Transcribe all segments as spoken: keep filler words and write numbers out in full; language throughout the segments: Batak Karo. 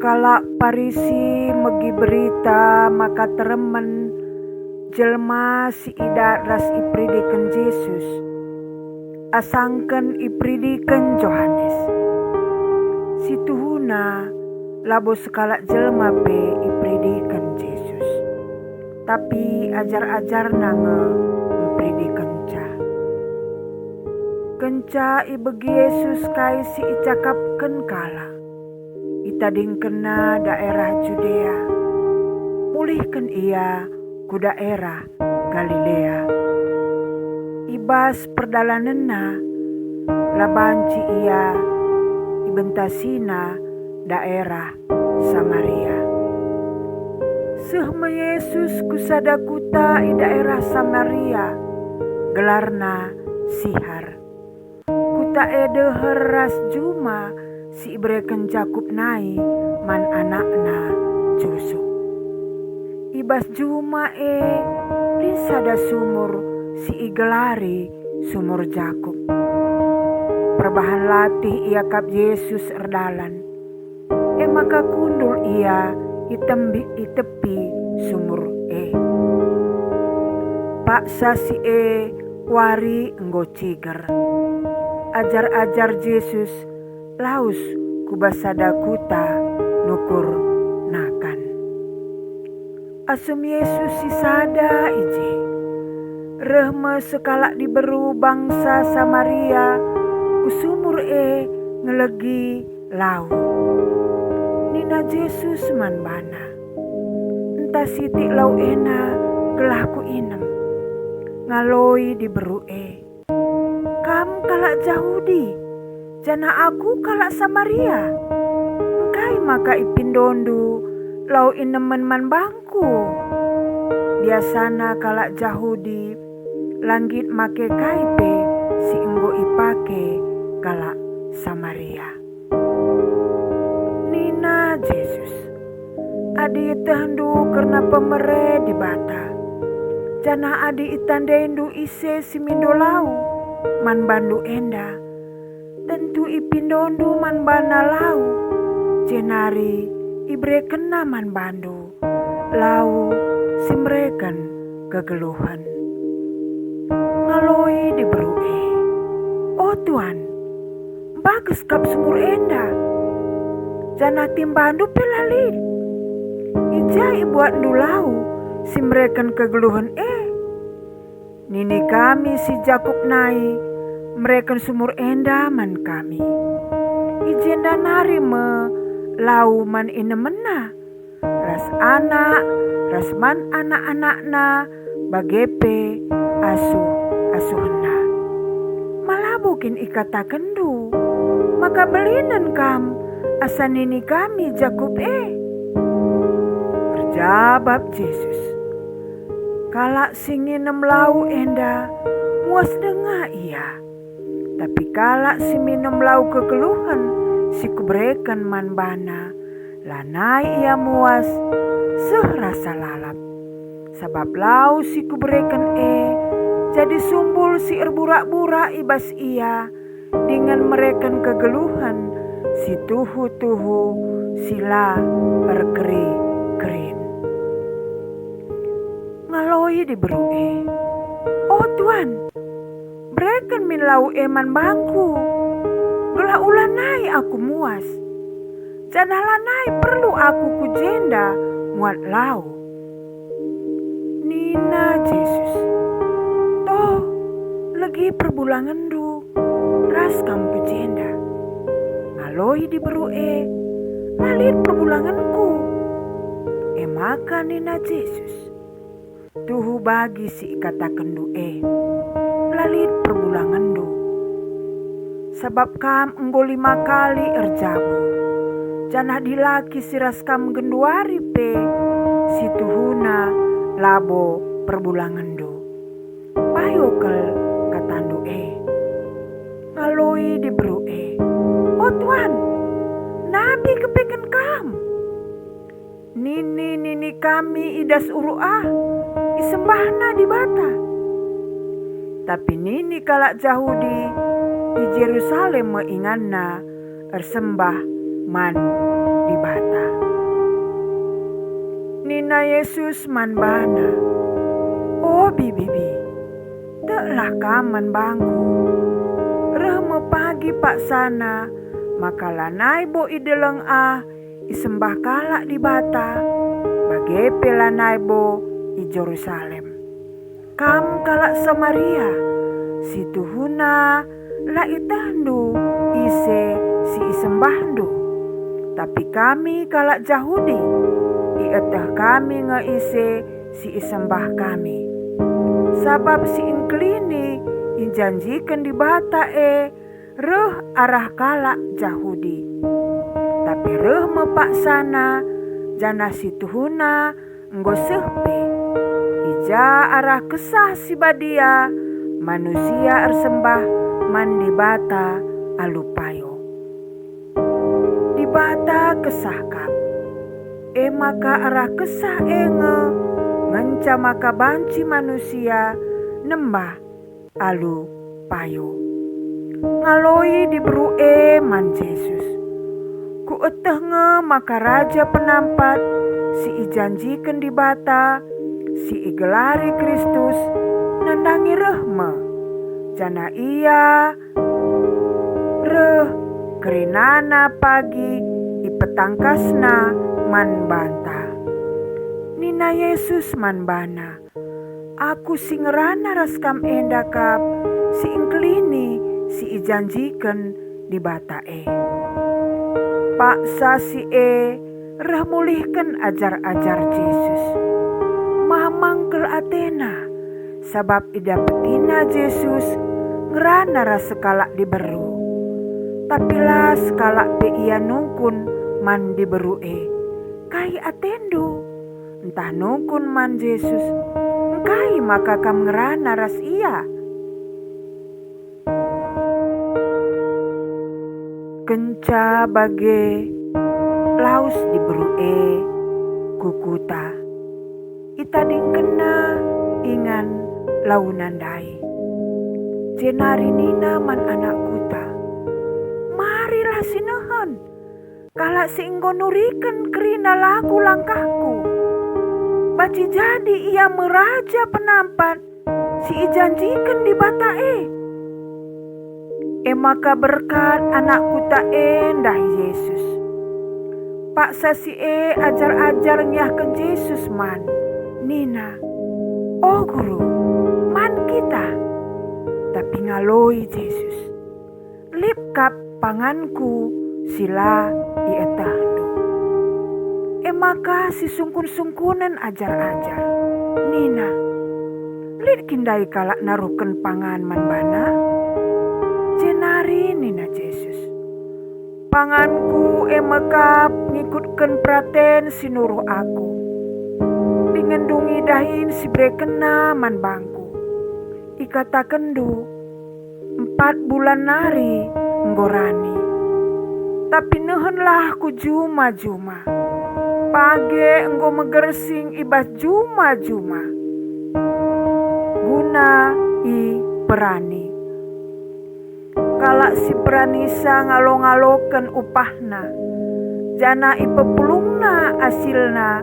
Kalak Parisi megi berita maka teremen jelma si idat ras iperidiken Jesus, asangken iperidiken Johanes. Situhuna, labo sekalak jelma pe iperidiken Jesus, tapi ajar-ajarNa nge mperidikenca. Kenca ibegi Jesus kai si icakapken kalak, itadingkenNa daerah Judea, mulihken Ia ku daerah Galilea. I bas perdalanenNa, la banci Ia ibentasiNa daerah Samaria. Seh me Jesus ku sada kuta i daerah Samaria, gelarna Sihar. Kuta e deher ras juma si ibereken Jakup nai man anakna Jusup. I bas juma e lit sada sumur si igelari Sumur Jakup. Perbahan latih iakap Jesus erdalan, e maka kundul Ia i tembi-, i tepi sumur e. Paksa si e wari enggo ciger. Ajar-ajar Jesus lawes ku bas sada kuta nukur nakan. Asum Jesus sisada i je, reh me sekalak diberu bangsa Samaria ku sumur e ngelegi lau. Nina Jesus man bana, "Enta sitik lau ena gelah kuinem." Ngaloi diberu e, "Kam kalak Jahudi, janah aku kalak Samaria. Engkai maka ipindondu lau inemen man bangku? Biasana kalak Jahudi la nggit make kai pe si enggo ipake kalak Samaria." Nina Jesus, "Adi ietehndu kerna pemere Dibata, janah adi itandaindu ise si mindo lau man bandu enda, tentu ipindondu man bana lau, jenari iberekenna man bandu lau si mereken kegeluhen." Ngaloi diberu e, "O Tuan, mbages kap sumur enda, janah timbandu pe la lit. I ja ibuatndu lau si mereken kegeluhen e? Nini kami si Jakup nai mereken sumur enda man kami. I jenda nari me lau man inemenna, ras anak, ras man anak-anakna, bage pe asuh-asuhenna. Ma labo kin ikatakenndu maka belinen kam asa nini kami Jakup e?" Erjabap Jesus, "Kalak si nginem lau enda muas denga ia. Tapi kalak si minem lau kegeluhen si Kubereken man bana, lanai ia muas seh rasa lalap. Sabap lau si Kubereken e jadi sumbul si erburak-burak i bas ia, dingen mereken kegeluhen si tuhu-tuhu si la erkeri-kerin." Ngaloi diberu e, "O Tuan, bereken min lau e man bangku, gelah ulanai aku muas, janah lanai perlu aku ku jenda muat lau." Nina Jesus, "Toh, legi perbulangenndu ras kam ku jenda." Ngaloi diberu e, "La lit perbulangenku." E maka nina Jesus, "Tuhu bagi si ikatakenndu e, la lit perbulangenndu. Sabap kam enggo lima kali erjabu, janah dilaki si ras kam genduari pe si tuhuna labo perbulangenndu. Payo kal katandu e." Ngaloi diberu e, "O Tuan, nabi kepeken kam. Nini-nini kami i das uruk ah, isembahna Dibata. Tapi nini kalak Jahudi i Jerusalem me inganna ersembah man Dibata. Nina Jesus man bana, "O bibi-bibi, teklah kam man bangKu." Reh me pagi paksana maka lanai bo i deleng ah isembah kalak Dibata, bage pe lanai bo i Jerusalem. Kam kalak Samaria, si tuhuna la ietehndu ise si isembahndu. Tapi kami kalak Jahudi, ieteh kami nge ise si isembah kami. Sabap si engkelini ijanjiken Dibata e reh arah kalak Jahudi. Tapi reh me paksana, janah si tuhuna enggo seh pe. I ja arah Kesah Si Badia manusia ersembah man Dibata alu payo. Dibata kesah kap. E maka arah Kesah e nge ngenca maka banci manusia nembah alu payo. Ngaloi diberu e man Jesus, "Kueteh nge maka Raja Penampat si ijanjiken Dibata si igelari Kristus nandangi reh me, janah Ia reh kerinana pagi ipetangkasNa man banta." Nina Jesus man bana, "Aku si ngerana ras kam enda kap si engkelini si ijanjiken Dibata e." Paksa si e reh mulihken ajar-ajar Jesus. Mamang kal atena, sabap idapetina Jesus ngerana ras sekalak diberu. Tapi la sekalak pe ia nungkun man diberu e, "Kai atendu?" Ntah nungkun man Jesus, "Engkai maka kam ngerana ras ia?" Kenca bage, lawes diberu e ku kuta. Itadingkenna ingan launa ndai, jenari nina man anak kuta, "Marilah sinehen! Kalak si enggo nuriken kerina lagu langkahku. Banci jadi ia me Raja Penampat si ijanjiken Dibata e." E maka berkat anak kuta e ndahi Jesus. Paksa si e ajar-ajar ngiahken Jesus man, nina, "O Guru, man kita." Tapi ngaloi Jesus, "Lit kap panganKu si la ietehndu." E maka sisungkun-sungkunen ajar-ajar, nina, "Lit kin ndai kalak naruhken pangan man baNa?" Jenari nina Jesus, "PanganKu e me kap ngikutken peraten si nuruh Aku. Dingen dungi dahin si iberekenNa man bangKu. Ikatakenndu, 'Empat bulan nari enggo rani.' Tapi nehenlah ku juma-juma. Page enggo megersing i bas juma-juma guna iperani. Kalak si peranisa ngalo-ngaloken upahna, janah ipepulungna asilna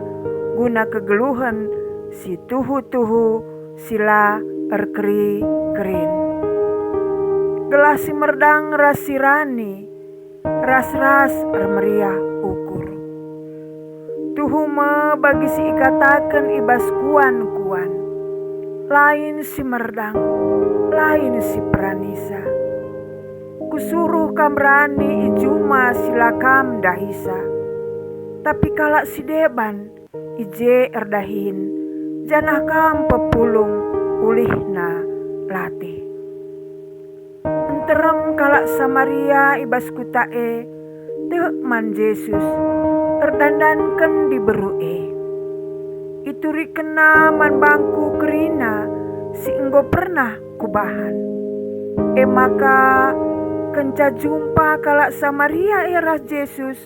guna kegeluhen si tuhu-tuhu si la erkeri-kerin, gelah si merdang ras si rani ras-ras ermeriah ukur. Tuhu me bagi si ikataken i bas kuan-kuan, 'Lain si merdang, lain si peranisa.' Kusuruh kam rani i juma si la kam ndahisa. Tapi kalak si deban i je erdahin, janah kam pepulung ulihna latih." Nterem kalak Samaria i bas kuta e tek man Jesus, erdandanken diberu e. Iturikenna man bangku kerina si enggo pernah kubahan. E maka, kenca jumpa kalak Samaria e ras Jesus,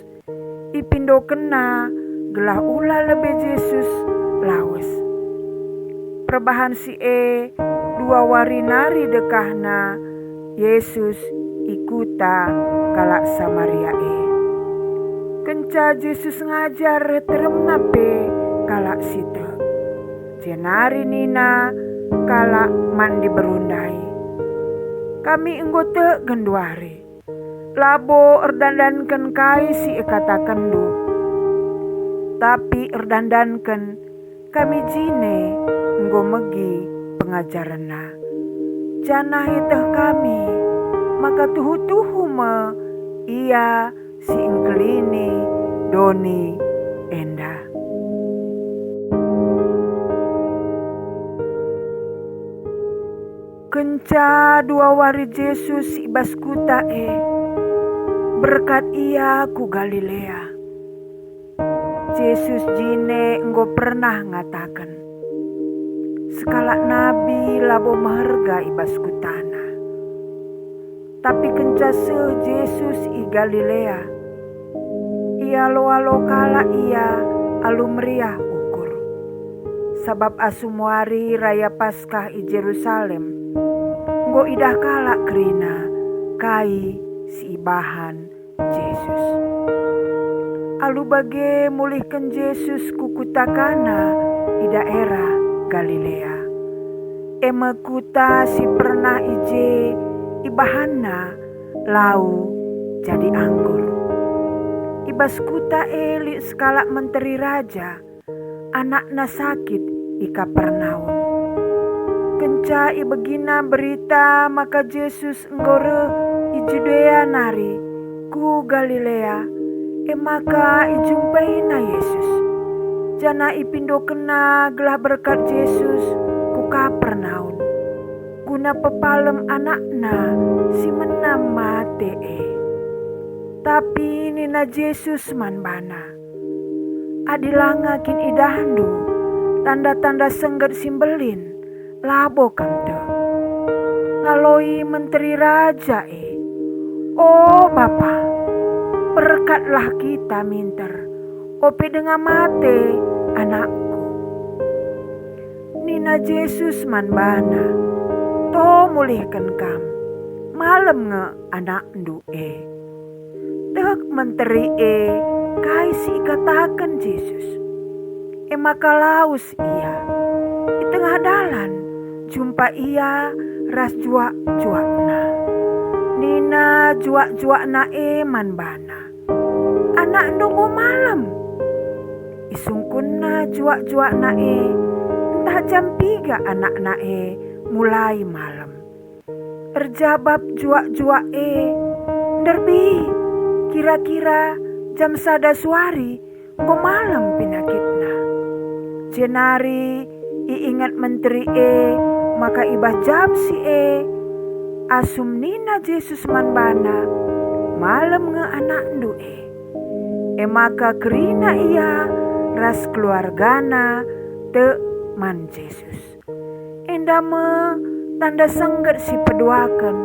ipindokenna gelah ula lebe Jesus lawes. Perbahan si e, dua wari nari dekahna Jesus i kuta kalak Samaria e. Kenca Jesus ngajar, teremna pe kalak si tek. Jenari nina kalak man diberu ndai, "Kami enggo tek genduari. Labo erdandanken kai si ikatakenndu, tapi erdandanken kami jine enggo megi pengajarenNa, janah ieteh kami maka tuhu-tuhu me Ia si engkelini doni enda." Kenca dua wari Jesus i bas kuta e, berkat Ia ku Galilea. Jesus jine enggo pernah ngataken, "Sekalak nabi labo meherga i bas kutana." Tapi kenca seh Jesus i Galilea, ialo-alo kalak Ia alu meriah ukur. Sabap asum wari raya Paskah i Jerusalem, enggo idah kalak kerina kai si ibahan Jesus. Alu bage mulihken Jesus ku kuta Kana i daerah Galilea, e me kuta si pernah i je ibahanNa lau jadi anggur. I bas kuta e lit sekalak menteri raja, anakna sakit i Kapernaum. Kenca ibegina berita maka Jesus enggo reh i Judea nari ku Galilea, e maka ijumpaina Jesus, janah ipindokenna gelah berkat Jesus ku Kapernaum, guna pepalem anakna si menam mate e. Tapi nina Jesus man bana, "Adi langa kin idahndu tanda-tanda sengget si mbelin, labo kam tek." Ngaloi menteri raja e, "O Bapa, berkatlah kita minter, ope denga mate anakku." Nina Jesus man bana, "To mulihken kam, malem nge anakndu e." Tek menteri e kai si ikataken Jesus. E maka lawes ia. I tengah dalan jumpa ia ras juak-juakna. Nina juak-juakna e man bana, "Anakndu enggo malem." Isungkunna juak-juakna e, ntah jam piga anakna e mulai malem. Erjabap juak-juak e, "Nderbi, kira-kira jam sada suari enggo malem pinakitna." Jenari iinget menteri e maka i bas jam si e asum nina Jesus man bana, "Malem nge anakndu e." E maka kerina ia ras keluargana tek man Jesus. Enda me tanda sengget si peduaken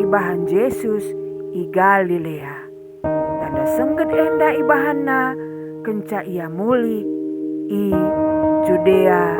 ibahan Jesus i Galilea. Tanda sengget enda ibahanNa kenca Ia mulih i Judea